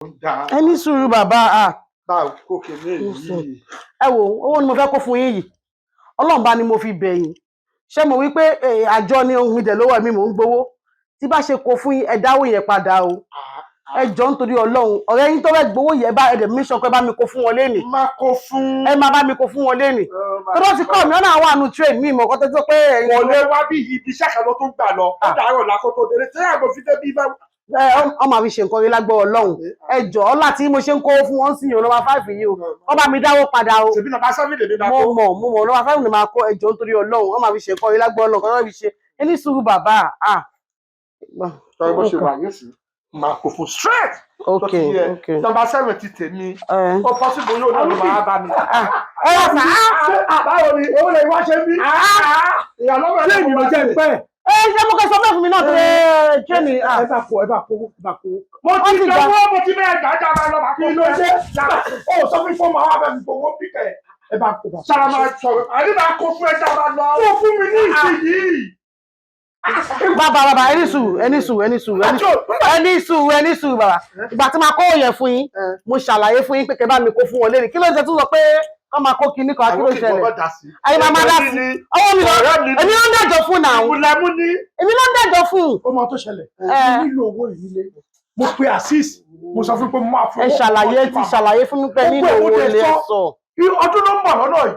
Ẹ ní sùúrù, bàbá à. Bá a kó kìíní yìí. Ẹ wò, owó ni mo fẹ́ kó fún yín yìí. Ọlọ́run bá ni mo fi bẹ̀ yín. Ṣé mo wí pé àjọ ni ohun ìdẹ̀ lówó mi, mò ń gbowó. Tí bá ṣe kó fún yín, ẹ dáwó yẹn padà o. Ẹ jọ, nítorí Ọlọ́run, ọ̀rẹ́ yín tó fẹ́ gbowó yẹn, bá ẹ dẹ̀ mí sọ pé bá mi kó fún wọn lénìí. Má kó fún. Ẹ máa bá mi kó fún wọn lénìí. Tó bá ti kọ́ mi, ọ̀nà àwọn àánú train mi ìmọ̀ kọ́tẹ́ tó pé ẹ̀yin. Kò lè wá bí ibi iṣẹ́ kan ló tún gbà lọ. Ó dàárọ̀ la kó tó délé. Tí àgbò fi dé bí bá. Ẹ ọ máa fi ṣe nǹkan rí lágbọ́ Ọlọ́run. Ẹ jọ, ọlá tí mo ṣe ń kó fún wọn sí yìí, number 5 yìí o. Wọ́n bá mi dáwó padà o. Ṣèbí number 7 lèmi máa Mo kó. mọ̀, mo mọ̀, number 5 ni máa kó. Ẹ jọ, nítorí Ọlọ́run, wọ́n máa fi ṣe nǹkan rí lágbọ́ Ọlọ́run kan fi ṣe. Ẹ ní sùúrù, bàbá à. Sọ bó ṣe wà yín sí. Máa kó fún straight. Ok. Number 7 ti tèmi. Ẹ Ó possible yóò náà ló máa bá mi. Ẹ wá sà á. Báwo ni owó lè wá ṣe bí? Ìyàlọ́wọ́ Ṣé èmi ló jẹ́ pẹ́? Ẹ ṣé mo kẹ́ sọ bẹ́ẹ̀ fún mi náà tó ẹ train à. Ẹ bá kó, ẹ bá kó, ẹ bá kó. Mo ti Wọ́n ti gbà. gbowó, mo ti bẹ́ẹ̀ gbàjà máa lọ bá Kí ló dé? Ó sọ fún fọ́ọ̀mù àwọn abẹ́mi gbowó bí kẹ̀. Ẹ bá kó bá. Sára máa sọ̀rọ̀, àní máa kó fún ẹ tá a máa lọ. Kó fún mi ní ìsinyìí. Bàbá, bàbá, ẹ ní sùúrù, ẹ ní sùúrù, ẹ ní sùúrù, ẹ ní sùúrù, ẹ ní sùúrù, ẹ ní sùúrù, bàbá. Ìgbà tí máa kó yẹn fún yín, mo ṣàlàyé fún yín pé kẹ́ bá mi kó fún wọn lénìí. Kí ló ń ṣe tún sọ pé kọ́ máa kó kinní kan? Kí ló ṣẹlẹ̀? Ayé máa máa dá sí ọwọ́ mi lọ. Ọ̀rẹ́ mi ni. Èmi ló ń dájọ́ fún náà. Ìmùlẹ̀mú ní. Èmi ló ń dájọ́ fún. Ó mọ tó ṣẹlẹ̀. Ẹ. Mo nílò owó yìí nílé. Mo pe Azeez, mo sọ fún pé mo máa fún. Ẹ ṣàlàyé, ti ṣàlàyé fún mi pé Ó nílò pé owó owó tẹ ilé sọ. sọ. Ọdún ló ń bọ̀ lọ́nà yìí.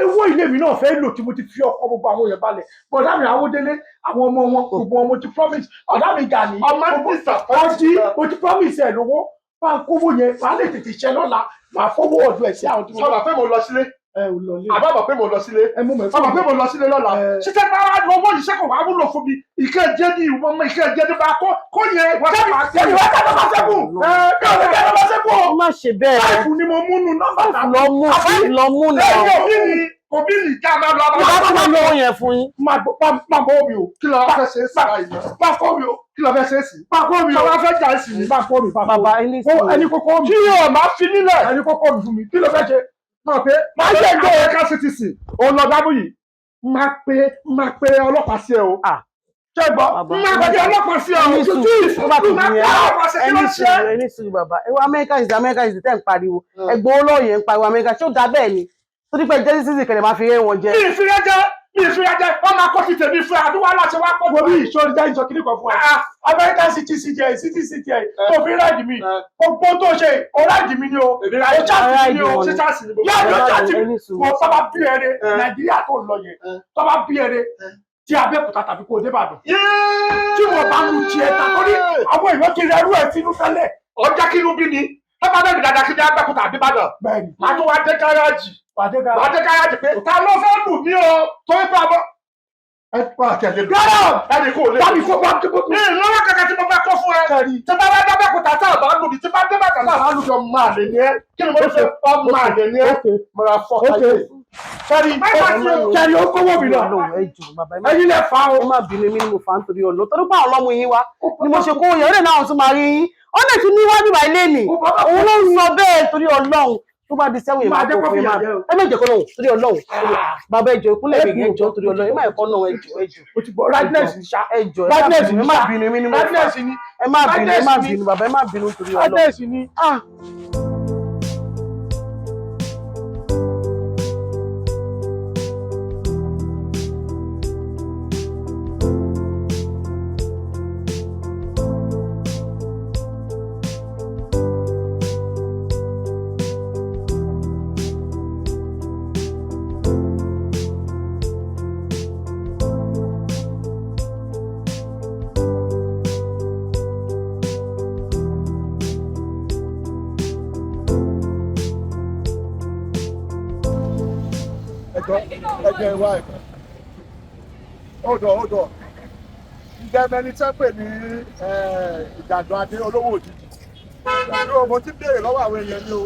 Owó ilé mi náà fẹ́ lò tí mo ti fi ọkọ gbogbo àwọn èèyàn balẹ̀. Bọ̀dá mi Awódélé, àwọn ọmọ wọn, gbogbo wọn mo ti promise. Ọ̀dá mi Gani. Ọmọ ń disappoint. Ọjí, mo ti promise ẹ̀ lówó. Máa kówó yẹn, màá lè tètè ṣẹ lọ́la, màá fowó ọ̀dọ̀ ẹ̀ sí àwọn tí mo. Sọ̀rọ̀ pé mo lọ sílé. Ẹ ò lọ lé. Àbá pé mo lọ sílé. Ẹ mú mọ̀ Ọmọ pé mo lọ sílé lọ́la. Ẹ. Ṣíṣe bá wà lọ owó yìí, ṣé kò wá wúlò fún mi? Ìkẹ́ jẹ́ ní ìwọ ọmọ ìkẹ́ jẹ́ ní bá kó kó yẹ. Kẹ́mi wá kẹ́ number 7. Kẹ́mi wá kẹ́ number 7 o. Ó má ṣe bẹ́ẹ̀. 5 ni mo mú nu nọ́mbà náà. Lọ mú 5, lọ mú náà. Ẹ̀yin òbí mi, òbí mi já máa lọ. Ìgbà tí máa kó yẹn fún yín. Máa bọ́ mi o. Kí ló wá fẹ́ ṣe é sí báyìí náà? Máa kọ́ mi o. Kí ló fẹ́ ṣe é sí? Máa kọ́ mi Kí o. ló wá fẹ́ jà sí ni? Máa kọ́ mi. Máa kọ́ Bàbá, mi. ẹ ní Ó sùúrù. ẹni kókó mi. Kí yóò máa fi nílẹ̀? Ẹni kókó mi fún mi. Kí ló fẹ́ ṣe? Mọ̀ pé Máa ṣe ìgbó. American citizen òun lọ dábò yìí. Máa pe ọlọ́pàá sí ẹ o. Ah. Ṣé gbọ́? Bàbá. Máa pe ọlọ́pàá sí ẹ o. Ẹ ní sùúrù. Tó bá ti Máa di pe yẹn. ọlọ́pàá sí ẹ, Ẹ kí ló ní ń ṣe? sùúrù, ẹ ní sùúrù, bàbá. Ẹ wọ America is America is the ten pariwo. Ẹgbẹ́ olóyè ń pariwo America, ṣé ó dá bẹ́ẹ̀ ni? Torí pé jẹ́ sísè kẹlẹ̀ máa fi ré wọn jẹ. Mi ì fi rẹ́ jẹ́, mi ì fi rẹ́ jẹ́, wọ́n máa kó ti tèmi fún ẹ, àbí wàhálà ṣe wá pọ̀ Wo bí ìṣòro jẹ́ ìṣọ́ kìíní kan fún ẹ. American city CTI city CTI tó fi ride mi. Gbogbo tó ṣe, o ride mi ni o. Èmi ride O chat mi ni o. Ṣé chance ni mo Yá ló chat Ẹ mi. ní sùúrù. Mo sábà bí ẹrẹ Nàìjíríà tó ń lọ yẹn. Tó bá bí ẹrẹ tí Abẹ́òkúta tàbí kó o dé Ìbàdàn. Tí wọ́n bá lu tiẹ̀ ta torí àwọn èèyàn ti rẹrú ẹ̀ sínú tẹ́lẹ̀. Ọjà kí inú bí mi. Ẹ bá bẹ́ẹ̀ mi dáadáa kí ní Abẹ́òkúta àbí Ìbàdàn. Bẹ́ẹ̀ni. Màá tún wá dé gáràjì. Pàdé gara. Màá dé gáràjì pé ta ló fẹ́ lù mí o? Torí pé àbọ̀. Ẹ pa àtẹ̀lé lù. Yàrá! Ẹnì kò lè. Bámi kó bá tó Mi ì lọ́wọ́ kankan tí mo fẹ́ kó fún ẹ. Kẹ́rì. Tí bá wá dábẹ́kúta tá a bá lù mí, tí bá dé bàtà tá a bá lù mí, ọmọ àlè ni ẹ́. Kí ni mo ṣe? Ọmọ àlè ni ẹ́. Mo ra fọ́ Okay. Kẹ́rì. Kẹ́rì ó kówó mi lọ. Ọlọ́run, ẹ jọ̀ọ́, bàbá, ẹ má Ẹyin lẹ fa o. ẹ má bínú, èmi ni mo fà á nítorí Ọlọ́run. Torí pé àwọn ọlọ́mú yín wá ni mo ṣe kó yẹn, ó lè náà tún máa rí yín. Ó lè tún níwájú bá ilé nì. Òun ló ń sọ bẹ́ẹ̀ torí Ọlọ́run. Tó bá di 7 yẹn Máa máa jẹ́ kó kó fún yín. fìyà jẹ o. Ẹ má jẹ́ kó lóhùn torí Ọlọ́run. Bàbá, ẹ jọ̀ọ́, ìkúnlẹ̀ mi, ẹ jọ̀ọ́ torí Ọlọ́run. Ẹ má ẹ̀kọ́ náà, ẹ jọ̀ọ́, ẹ jọ̀ọ́. Mo ti gbọ́ rightness ni ṣá. Ẹ jọ̀ọ́, ẹ má Rightness bínú, ni ẹ má ṣá. bínú, èmi ni mo fà á. Rightness ni. Ẹ má bínú, ẹ má Rightness ni. bínú, bàbá, ẹ má bínú torí Ọlọ́run. Rightness ni. Ah. Ẹjọ́ ẹjọ́ ìwà ẹ̀kọ́. Hold on, hold on. Ǹjẹ́ mẹni tẹ́ pè ní Ìjàdùn Adé olówó òjijì? Yóò mo ti béèrè lọ́wọ́ àwọn èèyàn ní o.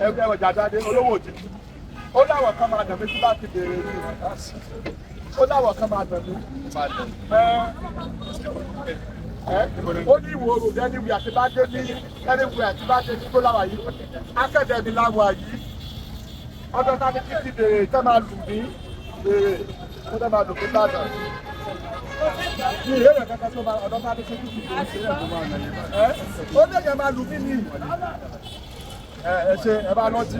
Ẹgbẹ́ Ìjàdùn Adé olówó òjijì. Ó láwọn kan máa dàn mí tí bá ti béèrè ní. Ó láwọn kan máa dàn mí. Ẹ ó ní ìwò oòrùn anywhere àti bá dé ní anywhere àti bá dé ní kó láwà yìí. Akẹ́dẹ̀mí láwà yìí, ọjọ́ tá ní títí bèrè tẹ́ máa lù mí bèrè tó tẹ́ máa lù mí bàdàn. Mi ìwé rẹ̀ kankan tó bá ọ̀dọ́ bá dé sójú kìkì ó ṣe é tó máa nà yẹn. Ẹ ó lè yẹn máa lù mí ni. Ẹ ẹ ṣe ẹ bá lọ tí.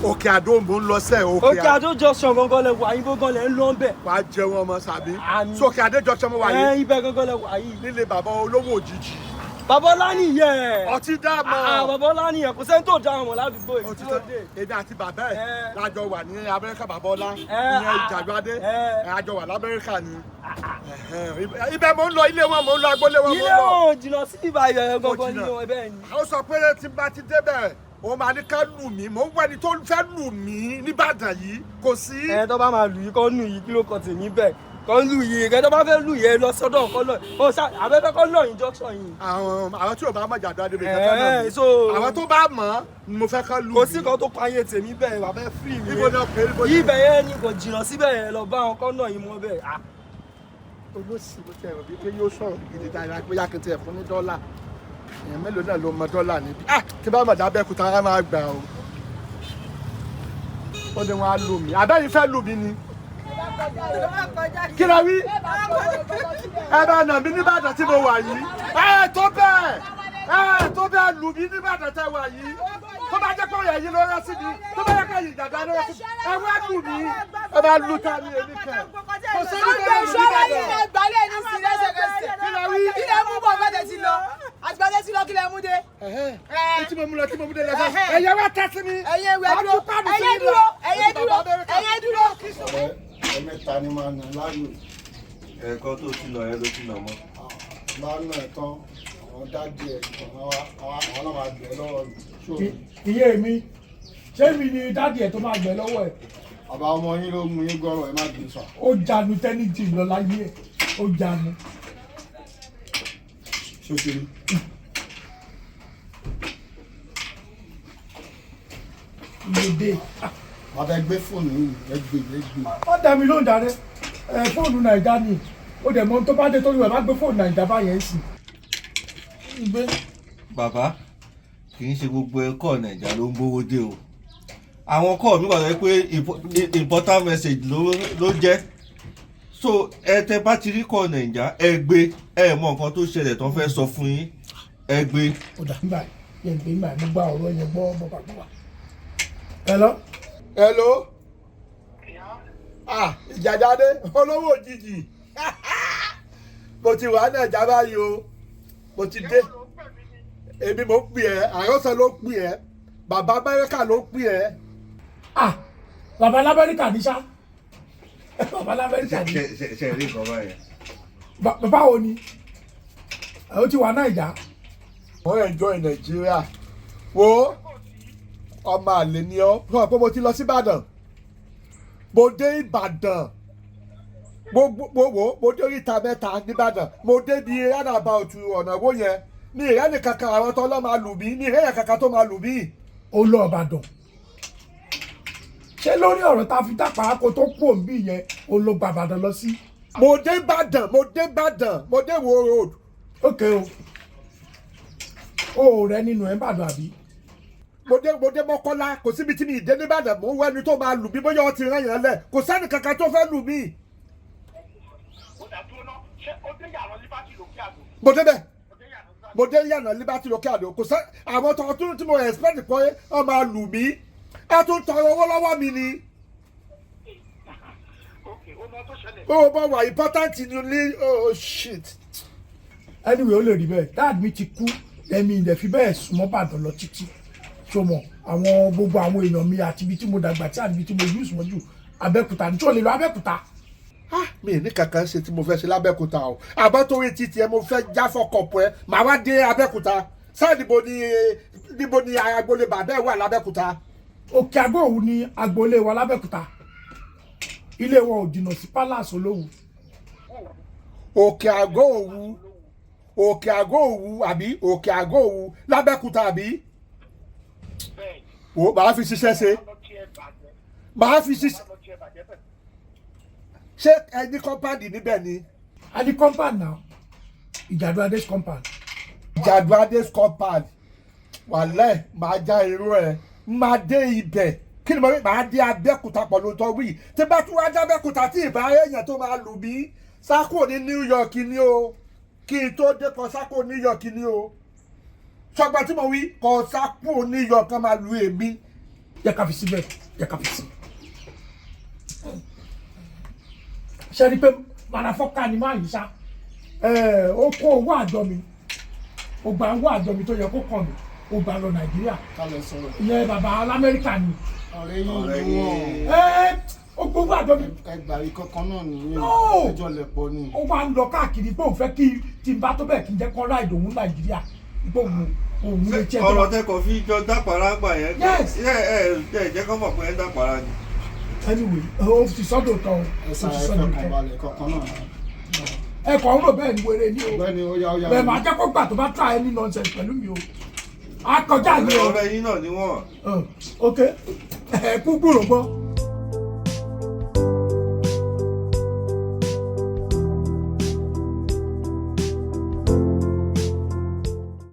Òkè Àdó mò ń lọ sẹ́ Òkè Àdó junction gangan lẹ wà yín, gangan lẹ ń lọ bẹ̀. Wàá jẹun ọmọ sàbí. Àmín. Sókè Àdó junction mo wà Ẹ yìí. ibẹ̀ gangan lẹ wà yìí. Nílé bàbá olówó òjijì. Bàbá Ọlá nìyẹn. Ọtí dá mọ́. Ah, bàbá Ọlá nìyẹn, kò sẹ́ni tó dá àwọn ládùúgbò yìí. Ó ti tán. Èmi àti bàbá ẹ̀ lájọ wà ní Amẹ́ríkà, bàbá Ọlá. Ẹ, Ìyẹn ah, Ìjàdùadé. ẹ. Ẹ, àjọ wà l'Amẹ́ríkà ni. Ẹ̀hẹ́n, ibẹ̀ mò ń lọ, ilé wọn mò ń lọ, agboolé wọn mò ń Ilé lọ. wọn ò jìnnà sí ibà yẹn gangan jìnnà. ní wọn bẹ́ẹ̀ ni. Ó sọ pé tí n bá ti débẹ̀, òun máa ní ká lù mí. Mò ń wá ẹni tó fẹ́ lù mí nìbàdàn yìí, kò sí. Ẹ tó bá máa lù yìí kọ́ nù yìí, kí ló kọ tèmi bẹ́ẹ̀ kọ́ lù yìí kẹ́ tó bá fẹ́ lù yìí lọ sọ́dọ̀ kọ́ lọ ó ṣá abẹ́fẹ́ kọ́ lọ junction yìí. Àwọn tí ò bá mọ̀ Ìjàdùadé mi kẹ́kẹ́ náà mi. So àwọn tó bá mọ̀ ni mo fẹ́ ká lù mí. Kò sí kan tó payé tèmi bẹ́ẹ̀, bàbá ẹ free mi. Ibo náà pé ibo ní. Ibẹ̀ yẹn ni, kò jìnnà síbẹ̀ yẹn, lọ bá wọn kọ́ náà yìí mọ́ bẹ́ẹ̀. Ah, Olóṣì mo ti ẹ̀rọ bíi pé yóò sọ̀rọ̀ gidi dáadáa pé yákin tiẹ̀ fún ní dọ́là. Èèyàn mélòó náà ló mọ dọ́là níbí? Ah, tí bá mọ̀ dábẹ́kúta ara máa gbà o. Ó ní wọn á lù mí. Àbẹ́yìn fẹ́ lù mí ni. Kí la wí? Ẹ bá nà mí nìbàdàn tí mo wà yìí. Ẹ tó bẹ́ẹ̀, ẹ tó bẹ́ẹ̀ lù mí nìbàdàn tẹ wà yìí. Tó bá jẹ́ pé òye yìí ló rán sí mi, tó bá jẹ́ pé òye ìjàdá ló rán sí mi, ẹ wá lù mí. Ẹ bá lù ta ni èmi kẹ. Kò sẹ́ni tó lè lù nìbàdàn. Kí la wí? Kí lẹ mú bọ̀ gbọ́dọ̀ ti lọ? Àtìgbàdé ti lọ, kí lẹ mú dé? Ẹ̀hẹ́, tí mo mú lọ, tí mo mú dé lẹ́sẹ̀. Ẹ̀yẹ wá tẹ́ sí mi. Ẹ̀yin ẹ̀wẹ̀ Wàá dúró, tún pàdé sí ẹ̀yin mi dúró, lọ. ẹ̀yin dúró, Bàbá Amẹ́ríkà. ẹ̀yin dúró. Ọ̀rẹ́, ẹ̀mẹ́ta ni máa nà láàyò. Ẹ̀ẹ̀kan tó ti nà yẹn ló ti nà mọ́. Bá nà ẹ̀ tán, àwọn dájú ẹ̀ àwọn náà máa gbẹ̀ lọ́wọ́ mi. Ṣó Iye mi, ṣé mi ni daddy ẹ̀ tó máa gbẹ lọ́wọ́ ẹ̀? Bàbá ọmọ yín ló mú yín gbọ́rọ̀, ẹ má bínú sà. Ó jánu tẹ́nìtì lọ láyé ẹ̀, ó jánu. Ṣó ti rí? Iye dé. Bàbá, ẹ gbé fóònù yìí, ẹ gbé, ẹ gbé. Wọ́n dá mi lóhùn dáre. Ẹ fóònù Nàìjà ni ó dẹ̀ mọ ohun tó bá dé torí ẹ̀ bá gbé fóònù Nàìjà báyẹn sí. Gbé. Bàbá, kì í ṣe gbogbo ẹ̀kọ́ Nàìjà ló ń bówó dé o. Àwọn kọ́ mi wà lóye pé important message ló jẹ́. So ẹ tẹ bá ti rí kọ́ Nàìjà, ẹ gbé. Ẹ mọ nǹkan tó ṣẹlẹ̀ tó fẹ́ sọ fún yín, ẹ gbé. Ó dà nígbà yẹn, gbé nígbà mo gba ọ̀rọ̀ yẹn gbọ́ bọ́ bàbá wa. Hello. Hello. Ah, Ìjàdùadé, olówó òjijì. Mo ti wà Nàìjà báyìí o. Mo ti dé. Èmi mo ń pè ẹ́, àròsọ ló ń pè ẹ́, bàbá Amẹ́ríkà ló ń pè ẹ́. Ah, bàbá lamẹ́ríkà ní sá, bàbá lamẹ́ríkà ní. Ṣe rí nǹkan báyẹn. Báwo ni ẹ, ó ti wà Nàìjà? Wọ́n enjoy Nàìjíríà. Wo, ọmọ àlè ni ọ́. Fún ọ pé mo ti lọ sí Ìbàdàn. Mo dé Ìbàdàn. Mo wo, mo dé oríta mẹ́ta nìbàdàn. Mo dé bí roundabout ọ̀nà owó yẹn. Mi ìrẹ́ni kankan àwọn tó lọ́ máa lù mí. Mi ìrẹ́yìn kankan tó máa lù mí. Ó lọ Ìbàdàn, ṣé lórí ọ̀rọ̀ tá a fi dápàá kó tó kú òǹbí yẹn, ó lọ gba Ìbàdàn lọ sí? Mo dé Ìbàdàn, mo dé Ìbàdàn, mo dé Ìwó Road. Ok o, ó rẹ nínú ẹ̀ ń bàdàn àbí? Mo dé Mọ́kọ́lá, kò síbi tí mi ì dé nìbàdàn. Mo ń wẹ́ni tó máa lù mí, bóyá ó ti rán yẹn lẹ̀. Kò sẹ́ni kankan tó fẹ́ lù mí. Mo débẹ̀, mo dé yànnà Liberty lókè àdó, kò sẹ́ àwọn tó tún tí mo expect pé ọ máa lù mí, ẹ tún tọrọ owó lọ́wọ́ mi ni. Ó bá wà important ní, oh shit. Anyway, ó lè rí bẹ́ẹ̀. Dad mi ti kú, ẹ̀mí ilẹ̀ fi bẹ́ẹ̀ súnmọ́ Ìbàdàn lọ títí tó mọ̀. Àwọn gbogbo àwọn èèyàn mi àti ibi tí mo dàgbà tí àti ibi tí mo use mọ́ jù, Abẹ́òkúta ní. Tí ó lè lọ Abẹ́òkúta? Ah, mi ní kankan ṣe tí mo fẹ́ ṣe lábẹ́òkúta o. Àbọ̀ torí títí ẹ mo fẹ́ já fọkọ̀pọ̀ ẹ, màá wá dé Abẹ́òkúta sáà. Níbo ni agboolé bàbá ẹ wà lábẹ́òkúta? Òkè Àgọ́ Òwú ni agboolé wa lábẹ́òkúta. Ilé wọn ò jìnnà sí palace Olówú. Òkè Àgọ́ Òwu, Òkè Àgọ́ Òwu àbí Òkè Àgọ́ Òwu lábẹ́òkúta àbí? Wò, màá fi ṣiṣẹ́ ṣe, màá fi ṣiṣẹ́ ṣé. Ẹ ní compound níbẹ̀ ni? A ní compound now, Ìjàdù Adé compound. Ìjàdù Adé compound, wàlẹ́, màá já irú ẹ, máa dé ibẹ̀. Kí ni mo rí? Màá dé Abẹ́òkúta pẹ̀lú tó wí. Tí bá tún wá dé Abẹ́òkúta tí ìbá èèyàn tó máa lù mí, sákò ní New York ni o. Kí n tó dé kan sákò New York ni o. Sọgbà tí mo wí, kọ sákò New York kan máa lu èmi. Jẹ́ ká fi síbẹ̀, jẹ́ ká fi sí. Ṣe rí i pé màràfọ́ká ni máa yìí ṣá. Ó kó owó àjọ mi, ó gba owó àjọ mi tó yẹ kó kàn mí, ó gbà lọ Nàìjíríà. Kálẹ̀ sọ̀rọ̀. Ìyẹn bàbá alamẹ́ríkà ni. Ọ̀rẹ́ yín Ọ̀rẹ́ ni yín. wọ́n. Ó gbowó àjọ mi. Ẹgbàá kankan náà nìyẹn. No! Ẹjọ́ lẹ̀pọ̀ ni. Ó wá ń lọ káàkiri pé òun fẹ́ kí tí n bá tó bẹ́ẹ̀ kí n jẹ́ kó ráìdì òun Nàìjíríà, pé òun lè jẹ́ tó Ọ̀rọ̀ bá- tẹkọ̀ fi jọ dápàrà gbà yẹn. Yes. Ẹ ẹ ẹ jẹ́ kọ́ mọ̀ pé ẹ dápàrà ni. Anyway, ó ti sọ́dọ̀ tán o. Ẹ Ó sá ti ẹ sọ́dọ̀ fẹ́ tán. kàn balẹ̀ kankan náà. Ẹ kàn ń rò bẹ́ẹ̀ ni, wéré ni o. Ọ̀gbẹ́ni, ó yá, ó yá. Bẹ́ẹ̀ máa jẹ́ kó gbà tó bá try any nonsense pẹ̀lú mi o, a kọjá mi o. Ọ̀rẹ́ yín náà ni wọ́n. Ok, ẹ kú gbúrò gbọ́.